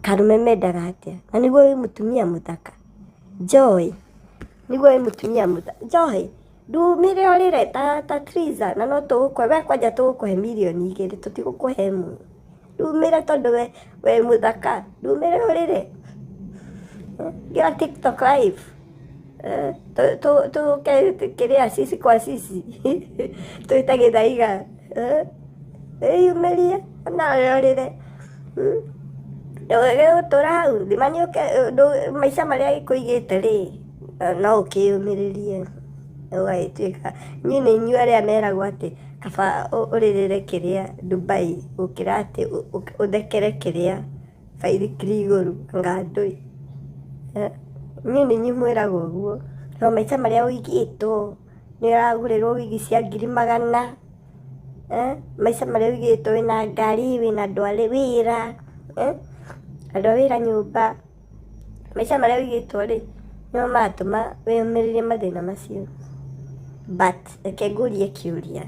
Karume mendaga atĩa? Na nĩguo wĩ mũtumia mũthaka Joy, nĩguo wĩ mũtumia mũthaka Joy, ndumire ũrĩre ta Triza, na no tũgũkũhe we kwanja, tũgũkũhe 2 mirioni, tũtigũkũhe 1. Ndumire tondũ we mũthaka, ndumire ũrĩre ngira TikTok live, tũke kĩrĩa sisi kwa sisi twĩte gĩthaiga, wĩyumĩrie ona ũrĩre gũtũra hau thima nĩ maica marĩa gĩkũigĩte rĩ, no ũkĩyũmĩrĩrie ũgagĩtuĩka inyuĩ nĩ inyuĩ arĩa meragwo atĩ kaba ũrĩrĩre kĩrĩa Dubai gũkĩra atĩ ũthekere kĩrĩa baithikiri igũrũ anga ndũĩ. Inyuĩ nĩ inyuĩ mwĩragwo ũguo no maica marĩa ũigĩtwo nĩ ũragũrĩrwo wigi cia 100,000, maica marĩa ũigĩtwo wĩna ngari, wĩna andũ arĩ wĩra, andũ a wĩra nyũmba, maica marĩa ũigĩtwo rĩ, nĩmo maratũma wĩyũmĩrĩrie mathĩna macio. But reke ngũrie kĩũria,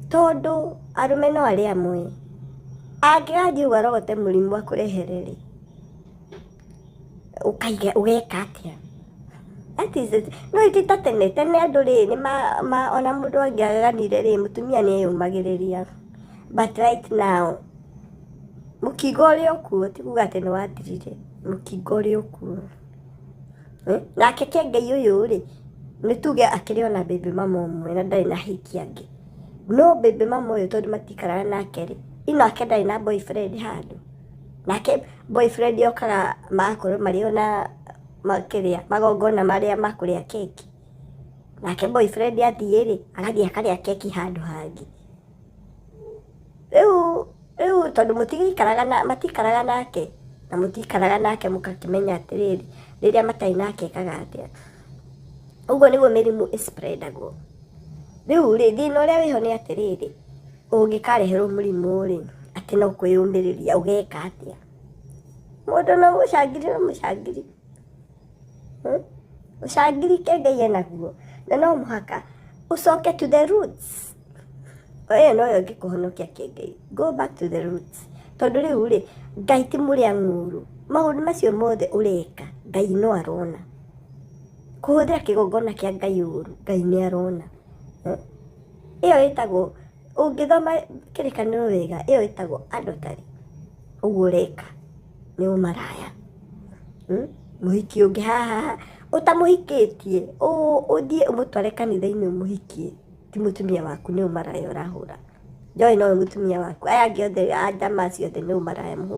tondũ arũme no arĩa amwe angĩgathiĩ ũguo arogote mũrimũ akũrehere rĩ, ũkaiga ũgeka atĩa? That is it. No ti ta tene tene andũ rĩ nĩ ma ona mũndũ angĩaganire rĩ, mũtumia nĩ eyũmagĩrĩria. But right now mũkingo ũrĩ okuo, ti kuga atĩ nĩ wathirire, mũkingo ũrĩ okuo. Nake Kĩengei ũyũ rĩ, nĩ tuge akĩrĩ ona baby mama ũmwe na ndarĩ na hiki angĩ, no baby mama ũyũ tondũ matikaraga nake rĩ, inake ndarĩ na boyfriend handũ, nake boyfriend okaga magakorwo marĩ ona makĩrĩa magongona marĩa ma kũrĩa keki, nake boyfriend athiĩ rĩ, agathiĩ akarĩa keki handũ hangĩ. Rĩu tondũ mũtigĩikaraga na matikaraga nake na mũtikaraga nake, mũgakĩmenya atĩrĩrĩ, rĩrĩa matarĩ nake ekaga atĩa. Ũguo nĩguo mĩrimũ ĩspreadagwo. Rĩu rĩ, thĩna ũrĩa wĩho nĩ atĩrĩrĩ, ũngĩkareherwo mũrimũ rĩ, atĩ no kwĩyũmĩrĩria, ũgeka atĩa? Mũndũ no mũcangiri, no mũcangiri. Ũcangiri Kĩengei enaguo, na no mũhaka ũcoke to the roots. Ĩyo noyo ĩngĩkũhonokia Kĩengei. Go back to the roots. Tondũ rĩu rĩ, Ngai ti mũrĩa ng'ũũrũ. Maũndũ macio mothe ũreka, Ngai no arona. Kũhũthĩra kĩgongona kĩa Ngai ũru, Ngai nĩ arona. Ĩyo ĩtagwo, ũngĩthoma kĩrĩkanĩro wega, ĩyo ĩtagwo adultery. Ũguo ũreka nĩ ũmaraya. Mũhiki ũngĩ haha ũtamũhikĩtie, ũthiĩ ũmũtware kanitha-inĩ ũmũhikie, ti mũtumia waku, nĩ ũmaraya ũrahũra. Joy nowe mũtumia waku, aya angĩ othe a njama acio othe nĩ ũmaraya mũhũraga.